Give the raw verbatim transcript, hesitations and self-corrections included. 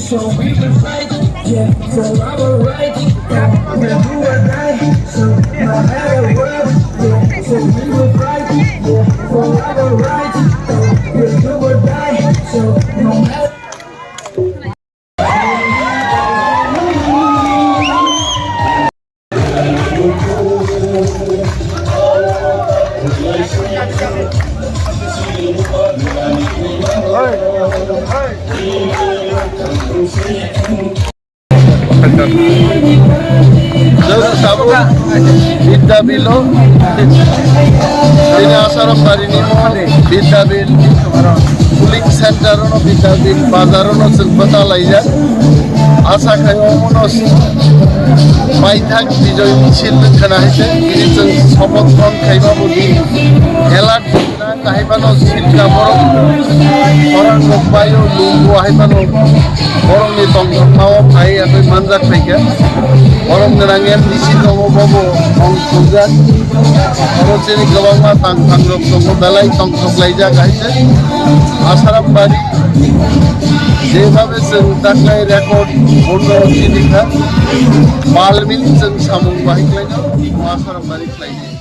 So we will fight, yeah, for our rights. Yeah, we do or die. So no matter what, yeah. So we will fight, yeah, for our rights. Yeah, we do or die. So no matter Jora tabuk Bidya Bilo, ini Asarambari ni Bidya Bil Polling Center no, Bidya Bil bazar no chwng bwtalaijak. Asa khai omono paithak bijoy misil wngkhana hai se, bini chwng sopoth grohon khaima bo di alert wngkhana, hai phano silka borok khorang rok bai o lungo, hai phano borokni tongthokma o phai yakwi manjak phaikha. Borok gwnang M D C tongo, bobo tong thokjak. Oro chini kwbangma tang thang rok tongo, belai tongthok laijak hai se. Asarambari jebabe chwng taklai record bondo chini kha, balmin chwng samung bahai khlaino, Asarambari khlai.